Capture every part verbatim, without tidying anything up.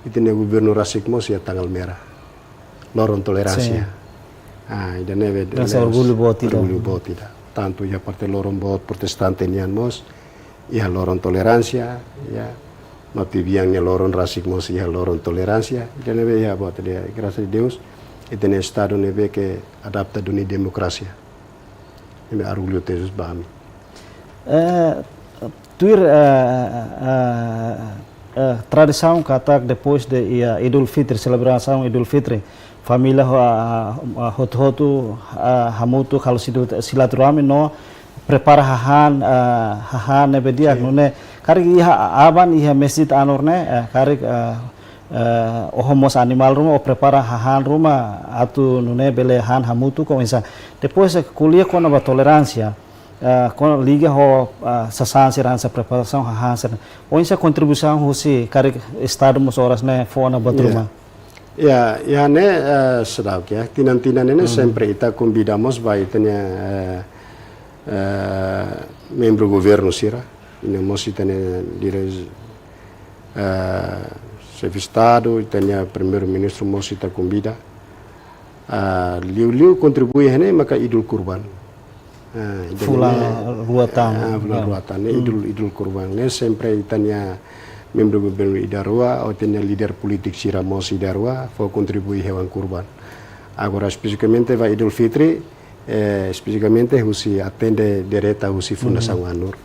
ita-nia governu rasik mós iha tanggal merah. Loron toleránsia. Sin. Ah, ida-ne'e be Hanesan orgullu boot ida. Orgullu boot ida. Tantu iha parte loron boot protestante nian mós, iha loron toleránsia, ya. Mati-biang nia loron rasik mós iha loron toleránsia. Ida-ne'e be iha boot ida, grasas a Deus, ita-nia estadu ne'ebé ke adapta duni demokrasia. Ne'e orgullu tebes ba ami. Eh, tuir, eh, eh, eh, tradisaun katak depois de iha Idul Fitri, selebrasaun Idul Fitri, família ho-, ah, ah, hotu-hotu, ah, hamutuk halo situ-, silaturahmi no prepara hahán, ah, hahán ne'ebé di'ak. Sin. Nune'e karik iha aban iha masjid An-Nur ne'e, eh, karik, eh, eh, oho mós animál ruma, ou prepara hahán ruma atu nune'e bele han hamutuk ka oinsá. Depois, eh, ko'alia kona-ba toleránsia, eh, kona liga ho, eh, sasán sira hanesan preparasaun hahán sira. Oinsá kontribuisaun husi karik estadu mós oras ne'e fó ona buat ruma. Ya, ya, ne'e, eh, seidauk ya. Tinan-tinan ne'e, hmm, sempre ita konvida mós ba ita-nia, eh, eh, membru governu sira. Ita mós ita-nia dire-, eh, xefe estadu, ita-nia primeiru-ministru mós ita konvida. Ah, liuliu kontribui iha ne'e maka Idul Kurban. Ah, ida-ne'e, fulan rua tan. Ah, fulan, ya, rua tan. Ne'e, hmm, Idul, Idul Kurban. Ne'e sempre ita-nia membru governu ida rua, ou ita-nia líder polítiku sira mós ida rua, fó kontribui hewan kurban. Agora, espesifikamente ba Idul Fitri, eh, espesifikamente husi atende direta husi Fundasaun, mhm, An-Nur.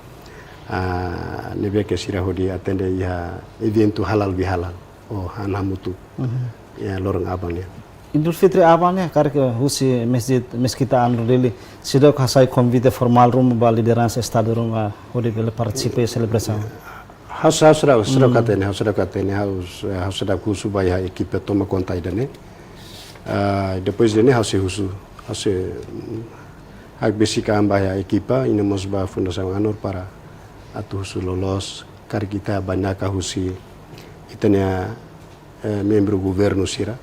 Ah, ne'ebé ke sira hodi atende iha eventu halal bihalal, ou han hamutuk. Mhm. Ya, loron aban ne'e. Idul Fitri aban ne'e, karik husi masjid, Meskita An-Nur Dili, seidauk hasai konvite formál ruma ba lideransa estadu ruma hodi bele partisipa iha selebrasaun? Ha'u, ha'u seidauk, seidauk, hmm, hatene, ha'u seidauk hatene, ha'u, ha'u seidauk husu ba iha ekipa toma konta ida-ne'e. Ah, depois de ne'e ha'u sei husu, ha'u sei, mm, hakbesik an ba iha ekipa, i no mós ba Fundasaun An-Nur para atu husu loloos, karik ita banaka husi ita-nia, eh, membru governu sira,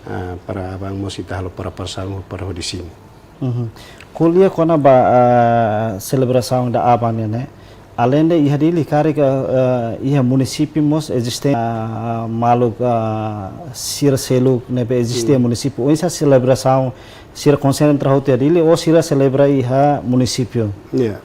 ah, para aban mós ita halo preparasaun para hodi simu. Mhm. Ko'alia kona-ba, ah, selebrasaun ida aban ne'e, aleinde iha Dili karik, ah, iha munisípiu mós eziste, ah, maluk, ah, sira seluk ne'ebé eziste, hmm, munisípiu. Oinsá selebrasaun sira konsentra hotu iha Dili ou sira selebra iha munisípiu? Ya.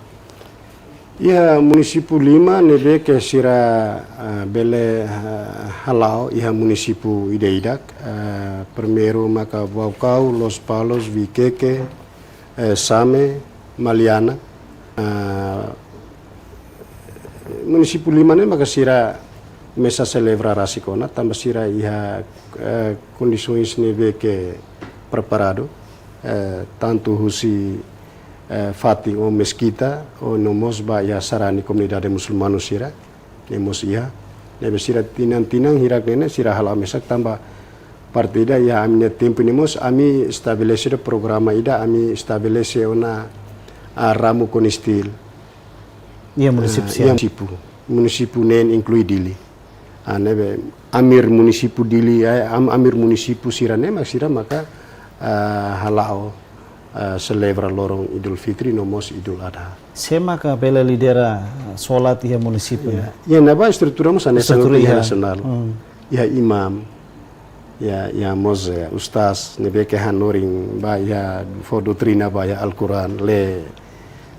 Iha munisípiu lima ne'ebé ke sira, ah, bele, ah, hala'o iha munisípiu ida-idak. Ah, primeiru maka Baucau, Lospalos, Viqueque, eh, Same, Maliana. Ah, munisípiu lima ne'e maka sira mesak selebra rasik ona, tanba sira iha, eh, kondisoens ne'ebé ke preparadu, eh, tantu husi, eh, fatin ou meskita, ou no mós ba iha sarani komunidade musulmanu sira, ne'e mós iha. Ne'ebé sira tinan-tinan hirak ne'e ne'e sira hala'o mesak tanba parte ida iha ami-nia tempu ne'e mós ami estabelese programa ida, ami estabelese ona, ah, ramu Konistil. Iha munisípiu, ah, sira? Iha munisípiu. Munisípiu neen inklui Dili. Ah, ne'ebé amir munisípiu Dili, eh, am-, amir munisípiu sira-ne'e mak sira maka, ah, hala'o, ah, selebra loron Idul Fitri no mós Idul Adha. Sé maka bele lidera, ah, solat iha munisípiu, ya, ne'e? Ya, ne'ebá estrutura mós hanesan estrutura iha, iha nasionál. Hmm. Iha imam, ya, iha mós, eh, ustaz, ne'ebé ke hanorin ba iha, fó doutrina ba iha Al-Quran, lee,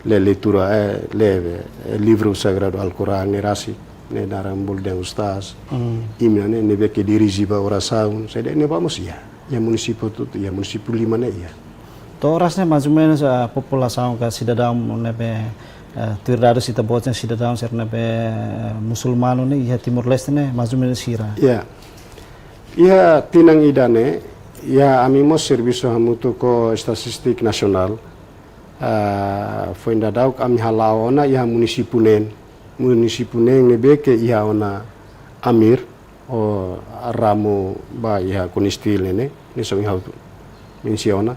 lee leitura, eh, lee, eh, livru sagradu Al-Quran ne'e rasik, ne'e naran bolu dehan ustaz. Hmm. Imam ne'e, ne'ebé ke dirije ba orasaun, saida, ne'ebá mós iha. Iha munisípiu hotu-hotu, iha munisípiu lima ne'e iha. To'o oras ne'e mais ou menus, ah, populasaun ka sidadaun ne'ebé, eh, tuir dadus ita-boot nia sidadaun sira ne'ebé, eh, musulmanu ne'e iha Timor-Leste ne'e mais ou menus hira? Ya. Iha tinan ida-ne'e, iha ami mós servisu hamutuk ho Estatístika Nasionál. Ah, foin daudauk ami hala'o ona iha munisípiu neen. Munisípiu neen ne'ebé ke iha ona amir, ou ramu ba iha Konistil ne'e ne'e, ne'e só iha mensiona.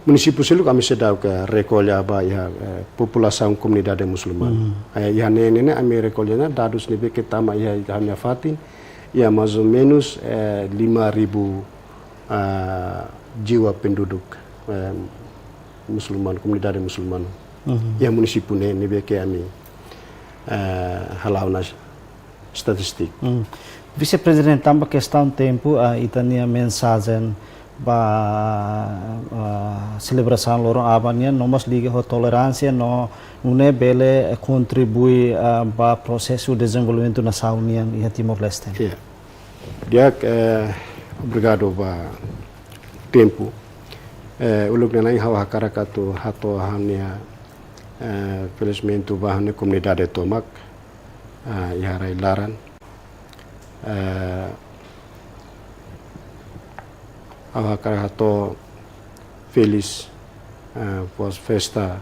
Munisípiu seluk ami seidauk rekolla ba iha, eh, populasaun komunidade musulmanu. Hmm. Eh, iha ne'e ne'e ami rekolla ona dadus ne'ebé ke tama iha, iha ami-nia fatin, iha mais ou menus, eh, lima ribu, ah, jiwa penduduk, eh, musulmanu, komunidade musulmanu. Hmm. Iha munisípiu ne'e ne'ebé ke ami, eh, hala'o ona. estatístika. Hmm. Vise-Prezidente, tanba kestaun tempu, ah, ita-nia mensajen ba, ah, selebrasaun loron aban nian, no mós liga ho toleránsia, no nune'e bele kontribui, ah, ba prosesu dezenvolvimentu nasaun nian iha Timor-Leste. Iya. Di'ak, eh, obrigadu ba tempu. Eh, uluk nanain ha'u hakarak atu hato'o ha'u-nia, eh, felisimentu ba ha'u-nia komunidade tomak, ah, iha rai-laran. Eh, ha'u hakarak hato'o felis, eh, boas festa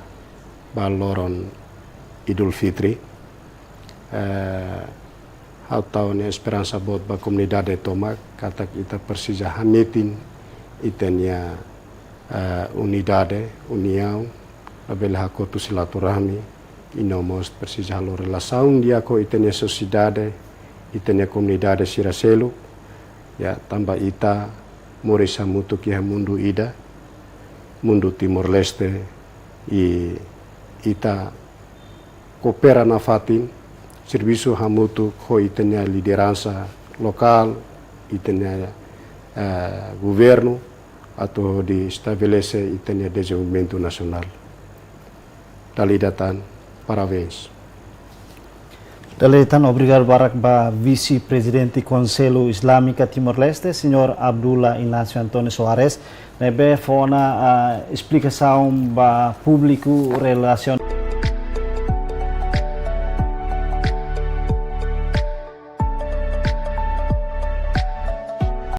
ba loron Idul Fitri. Eh, ha'u tau nia esperansa boot ba komunidade tomak, katak ita presiza hametin ita-nia, eh, unidade, uniaun, labele hakotu silaturahmi, i no mós presiza halo relasaun di'ak ho ita-nia sosiedade, ita-nia komunidade sira seluk, ya, tanba ita moris hamutuk iha mundu ida, mundu Timor-Leste, i ita koopera nafatin, servisu hamutuk ho ita-nia lideransa lokál, ita-nia, eh, governu, atu hodi estabelese ita-nia dezenvolvimentu nasionál. Dala ida tan, parabéns. Dala ida tan, obrigadu barak ba Vise-Prezidente Konsellu Islámika Timor-Leste, Señór Abdullah Inácio António Soares, ne'ebé fó ona, ah, esplikasaun ba públiku relasiona